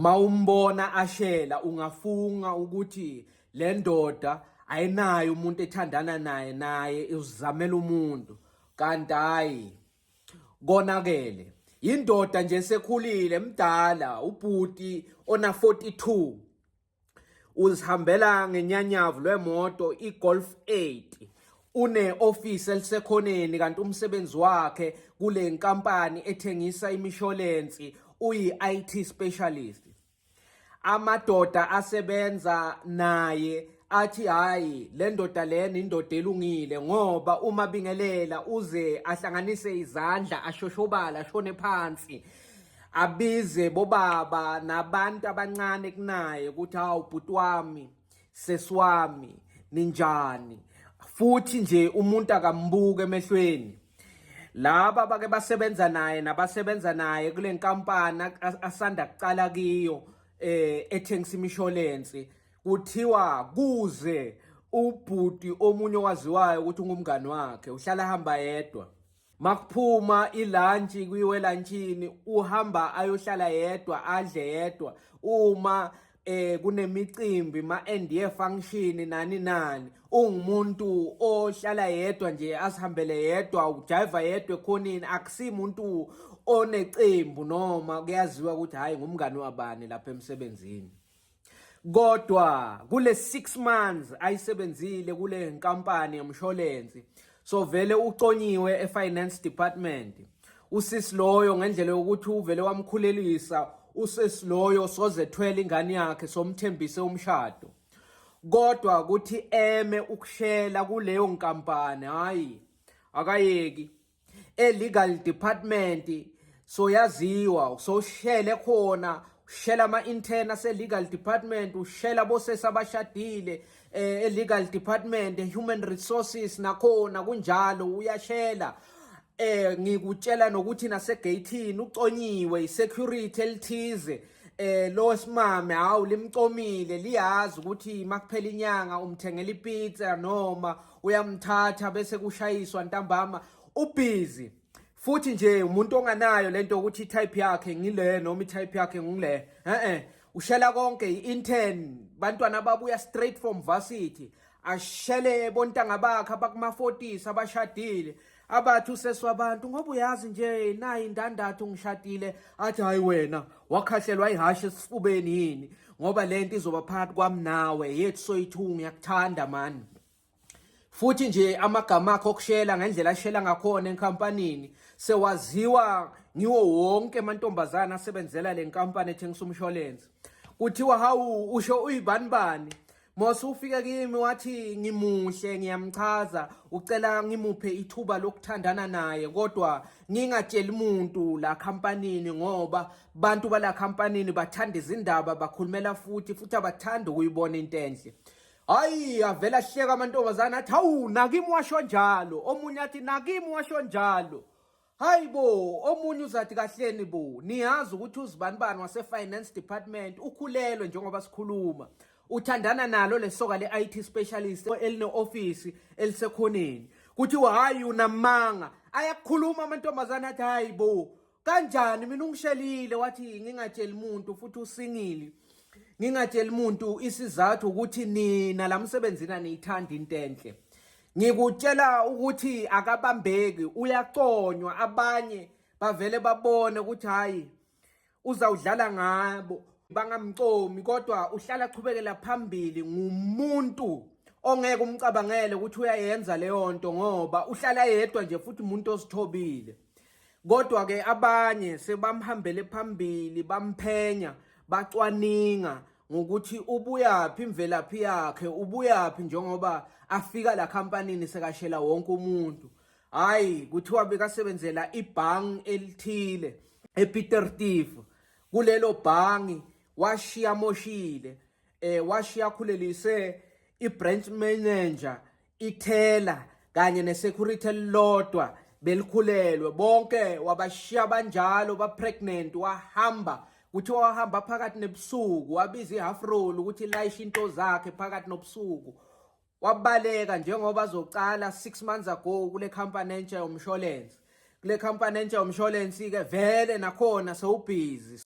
Mawumbona ashela ungafunga ukuthi le ndoda ayinayo umuntu ethandana naye, naye uzamela umuntu, kanti hayi, konakele. Indoda nje sekhulile, mdala ubhuti ona 42, uzihambela ngenyanyavu lwemoto iGolf 8, une office elisekhoneni, kanti umsebenzi wakhe kule nkampani ethengisa imisholensi uyi-IT specialist. Amadoda asebenza naye athi hayi, le ndoda lena indoda elungile, ngoba uma bingelela uze ahlanganise izandla, ashoshobala, ashone phansi, abize bobaba nabantu abancane kunaye ukuthi hawu bhuti wami, sesi wami, ninjani? Futhi nje umuntu akambuka emehlweni. Laba bake basebenza naye nabasebenza naye kule nkampani asanda kucala kiyo ethengisa imisholensi, kuthiwa kuze ubhuti omunye owaziwayo ukuthi ungumngani wakhe, uhlala hamba yedwa. Makuphuma ilunch, kuyiwe lunchini, uhamba ayohlala yedwa, adle yedwa. Uma kunemicimbi, ma end year function, nani nani, ungumuntu ohlala yedwa nje, asihambele yedwa, ujiva yedwa ekhoneni. Akusimuntu onecembu noma kuyaziwa ukuthi hayi, ngumngani wabani lapha emsebenzini. Kodwa kule 6 months ayisebenzile kule nkampani yomsholensi, so vele uconyiwe e-finance department usisi loyo, ngendlela yokuthi uvele wamkhulelisa usisi loyo, sozethwele ingane yakhe, somthembise umshado. Kodwa kuthi eme ukushela kuleyo nkampani, hayi, akayeki. E-legal department soyaziwa, soshele khona, ushela ama-intern ase-legal department, ushela bosesi abashadile e-legal department, human resources nakhona kunjalo, uyashela. Ngikutshela nokuthi nasegeyithini uconyiwe isecurity elithize, lo simame, hawu, limcomile, liyazi ukuthi makuphela inyanga umthengela ipizza noma uyamthatha bese kushayiswa ntambama. Ubusy futhi nje, umuntu onganayo lento ukuthi itype yakhe ngile noma itype yakhe ngile, ushela konke, i-intern, bantwana ababuya straight from varsity, ashele bontanga bakhe abakuma-40s abashadile, abathi usesi wabantu, ngoba uyazi nje nayi indandatho, ngishadile, athi hayi wena, wakhahlelwa ihashe esifubeni yini? Ngoba lento izoba phakathi kwami nawe, yethu soyi-two, ngiyakuthanda mani. Futhi nje amagama akho okushela, ngendlela ashela ngakhona enkampanini, sewaziwa ngiwo wonke amantombazana asebenzela le nkampani ethengisa umsholensi. Kuthiwa hawu, usho uyibani bani mose, ufike kimi wathi ngimuhle, ngiyamchaza, ucela ngimuphe ithuba lokuthandana naye, kodwa ngingatsheli umuntu la khampanini, ngoba bantu bala khampanini bathanda izindaba, bakhulumela futhi futhi abathanda ukuyibona into enhle. Hayi, avela ahleka amantombazana, athi hawu, nakimi washo njalo. Omunye athi nakimi washo njalo. Hayi bo, omunye uzathi kahleni bo, niyazi ukuthi uzibanibani wase-finance department ukhulelwe njengoba sikhuluma, uthandana nalo lesoka le-IT specialist eline-ofisi elisekhoneni. Kuthiwa hayi, unamanga. Ayakhuluma amantombazane, athi hayi bo, kanjani, mina ungishelile wathi ngingatsheli umuntu, futhi usingili, ngingatsheli umuntu. Isizathu ukuthi nina la msebenzini aniyithanda into enhle. Ngikutshela ukuthi akabambeki, uyaconywa. Abanye bavele babone ukuthi hayi, uzawudlala ngabo, bangamcomi, kodwa uhlala achubekela phambili. Ngumuntu ongeke umcabangele ukuthi uyayenza leyo nto, ngoba uhlala yedwa nje, futhi umuntu osithobile. Kodwa ke abanye sebamhambele phambili, bamphenya, bacwaninga ngokuthi ubuyaphi, imvelaphi yakhe, ubuyaphi njengoba afika la khampanini sekashela wonke umuntu. Hayi, kuthiwa bekasebenzela ibhangi elithile ePiet Retief. Kulelo bhangi washiya moshile, washiya khulelise i-branch manager, iteller kanye nesecurity elilodwa, belikhulelwe bonke, wabashiya banjalo ba pregnant, wahamba. Kuthiwa wahamba phakathi nebusuku, wabiza ihalf roll ukuthi ilayishe into zakhe phakathi nobusuku, wabaleka, njengoba azocala 6 months ago kule company entsha yomsholensi. Kule company entsha yomsholensi ke vele nakhona sewubusy.